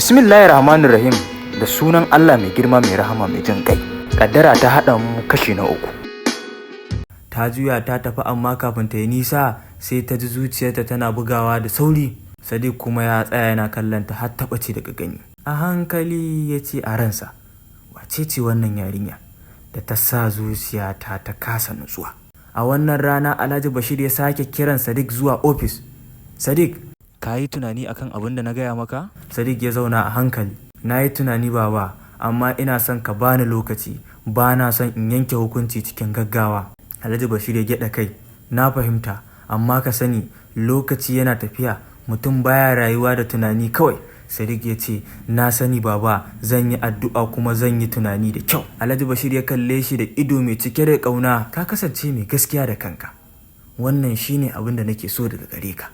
Bismillahir Rahmanir Rahim, da sunan Allah mai girma, mai rahama, mai jin kai. Kaddara ta haɗa mu, kashi na uku. Ta juya ta tafi, amma kafin ta yi nisa sai ta ji zuciyarta tana bugawa da sauri. Sadiq kuma ya tsaya yana kallon ta har ta ɓace daga gani. A hankali ya ce a ransa, "Wace ce wannan yarinya da ta sa zuciyata ta kasa nutsuwa?" A wannan rana Alhaji Bashir ya sake kiran Sadiq zuwa ofis. "Sadiq, ka yi tunani akan abin da na gaya maka?" Sadiq ya zauna a hankali. "Na yi tunani, baba, amma ina son ka bani lokaci. Ba na son in yanke hukunci cikin gaggawa." Alhaji Bashir ya gyaɗa kai. "Na fahimta, amma ka sani lokaci yana tafiya, mutum baya rayuwa da tunani kawai." Sadiq ya ce, "Na sani, baba, zan yi addu'a kuma zan yi tunani da kyau." Alhaji Bashir ya kalle shi da ido mai cike da ƙauna. "Ka kasance mai gaskiya da kanka. Wannan shine abin da nake so daga gare ka."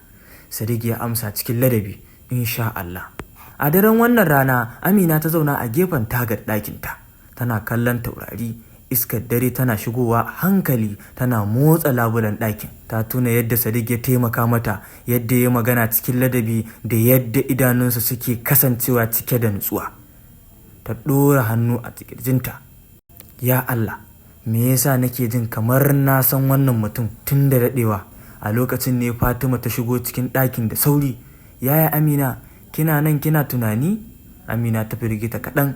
Sadiq ya amsa cikin ladabi, "Insha Allah." A daren wannan rana, Amina ta zauna a gefen tagar ɗakinta. Tana kallon taurari. Iskar dare tana shigowa hankali, tana motsa labulen ɗakin. Ta tuna yadda Sadiq ya taimaka mata, yadda ya magana cikin ladabi, da yadda idanunsa suke kasancewa cike da nutsuwa. Ta ɗora hannu a kirjinta. "Ya Allah, me yasa nake jin kamar na san wannan mutum tun da daɗewa?" A lokacin ne Fatima ta shigo cikin ɗakin da sauri. "Yaya Amina, kina nan kina tunani?" Amina ta firgita kaɗan.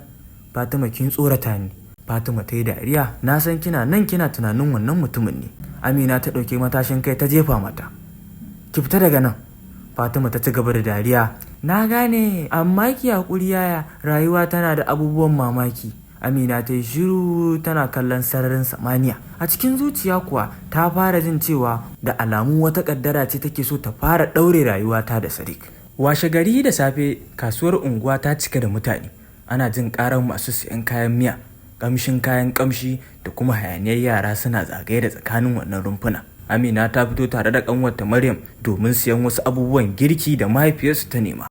"Fatima, kin tsorata ni." Fatima ta yi dariya. "Na san kina nan kina tunanin wannan mutumin ne." Amina ta ɗauki matashin kai ta jefa mata. "Ki fita daga nan." Fatima ta ci gaba da dariya. "Na gane, amma ki haƙuri, yaya, rayuwa tana da abubuwan mamaki." Amina ta yi shiru tana kallon sararin samaniya. A cikin zuciya kuwa ta fara jin cewa da alamu wata ƙaddara ce take so ta fara ɗaure rayuwata da Sadiq. Washe gari da safe, kasuwar unguwa ta cika da mutane. Ana jin ƙarar masu siyan kayan miya, ƙamshin kayan ƙamshi da kuma hayaniyar yara suna zagaye da tsakanin wannan rumfuna. Amina ta fito tare da ƙanwarta Maryam domin siyan wasu abubuwan girki da mahaifiyarsu ta nema.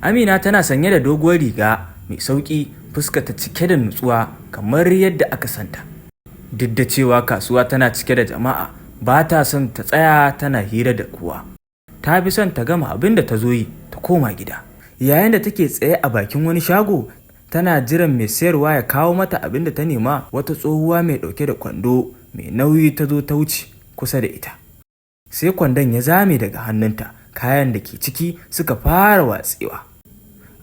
Amina tana sanye da doguwar riga mai sauƙi, fuskarta cike da nutsuwa kamar yadda aka santa. Duk da cewa kasuwa tana cike da jama'a, ba ta son ta tsaya tana hira da kowa. Ta fi son ta gama abin da ta zo yi ta koma gida. Yayin da take tsaye a bakin wani shago tana jiran mai sayarwa ya kawo mata abin da ta nema, wata tsohuwa mai ɗauke da kwando mai nauyi ta zo ta wuce kusa da ita. Sai kwandon ya zame daga hannunta, kayan da ke ciki suka fara watsewa.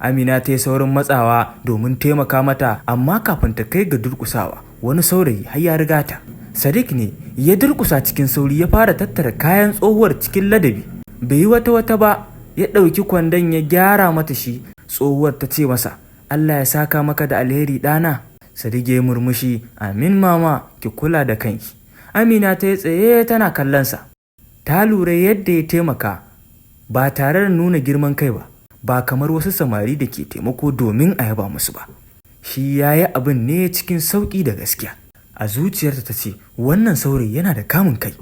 Amina ta yi saurin matsawa domin taimaka mata, amma kafin ta kai ga durƙusawa, wani saurayi har ya riga ta. Sadiq ne ya durƙusa cikin sauri ya fara tattara kayan tsohuwar cikin ladabi. Bai yi wata wata ba, ya ɗauki kwandon ya gyara mata shi. Tsohuwar ta ce masa, "Allah ya saka maka da alheri, ɗana." Sadiq ya murmushi, "Amin, mama, ki kula da kanki." Amina ta yi tsaye tana kallonsa. Ta lura yadda ya taimaka ba tare da nuna girman kai ba, ba kamar wasu samari da ke taimako domin a yaba musu ba. Shi ya yi abin ne cikin sauƙi da gaskiya. A zuciyarta ta ce, "Wannan saurayi yana da kamun kai."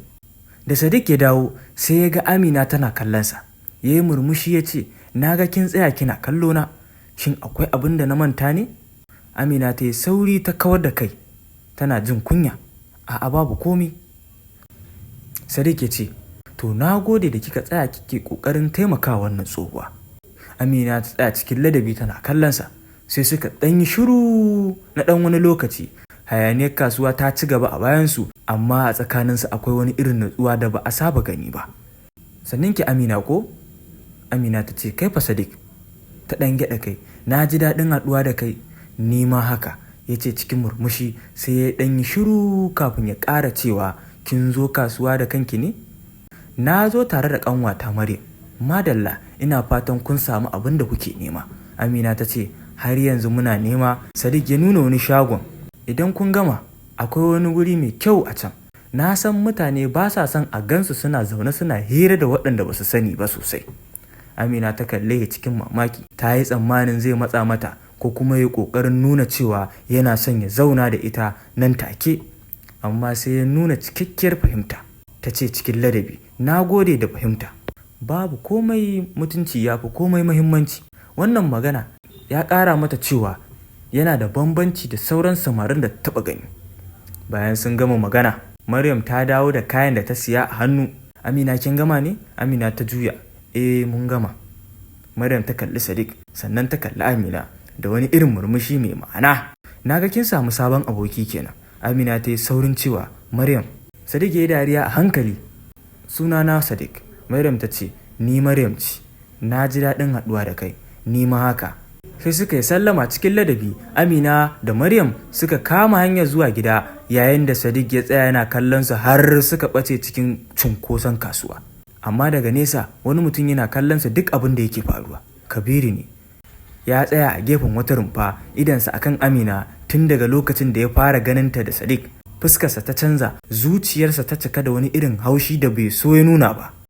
Da Sadiq ya dawo, sai ya ga Amina tana kallonsa. Ya yi murmushi ya ce, "Na ga kin tsaya kina kallo na. Shin akwai abin da na manta ne?" Amina ta yi sauri ta kawar da kai, tana jin kunya. "A'a, babu komi." Sadiq ya ce, "To, na gode da kika tsaya kike ƙoƙarin taimakawa wannan tsohuwa." Amina ta tsaya cikin ladabi tana kallonsa. Sai suka ɗan yi shiru na ɗan wani lokaci. Hayaniyar kasuwa ta ci gaba a bayansu, amma a tsakaninsu akwai wani irin natsuwa da ba a saba gani ba. "Sannin ki, Amina, ko?" Amina ta ce, "Kai fa, Sadiq?" Ta ɗan gyaɗa kai. "Na ji daɗin haɗuwa da kai." "Ni ma haka," ya ce cikin murmushi. Sai ya ɗan yi shiru kafin ya ƙara cewa, "Kin zo kasuwa da kanki ne?" "Na zo tare da ƙanwata Maryam." "Madalla, ina fatan kun samu abin da kuke nema." Amina ta ce, "Har yanzu muna nema." Sadiq ya nuna wani shagon. "Idan kun gama, akwai wani wuri mai kyau a can. Na san mutane ba sa son a gansu suna zaune suna hira da waɗanda ba su sani ba sosai." Amina ta kalle cikin mamaki. Ta yi tsammanin zai matsa mata ko kuma ya ƙoƙarin nuna cewa yana son ya zauna da ita nan take. Amma sai ya nuna cikakkiyar fahimta. Ta ce cikin ladabi, "Na gode da fahimta. Babu komai, mutunci ya fi komai muhimmanci." Wannan magana ya ƙara mata cewa yana da bambanci da sauran samarin da ta taɓa gani. Bayan sun gama magana, Maryam ta dawo da kayan da ta siya a hannu. "Amina, kin gama ne?" Amina ta juya. "Eh, mun gama." Maryam ta ce, Maryam ta kalli Sadiq, sannan ta kalli Amina da wani irin murmushi mai ma'ana. "Na ga kin samu sabon aboki kenan." Amina ta yi saurin cewa, "Maryam." Sadiq ya yi dariya a hankali. "Sunana Sadiq." Maryam ta ce, "Ni Maryam ce. Na ji daɗin haɗuwa da kai." "Ni ma haka." Sai suka yi sallama cikin ladabi. Amina da Maryam suka kama hanyar zuwa gida, yayin da Sadiq ya tsaya yana kallon su har suka ɓace cikin cunkoson kasuwa. Amma daga nesa wani mutum yana kallon su duk abin da yake faruwa. Kabiru ne. Ya tsaya a gefen wata rumfa, idansa akan Amina tun daga lokacin da ya fara ganinta da Sadiq. Fuskarsa ta canza, zuciyarsa ta cika da wani irin haushi da bai so ya nuna ba.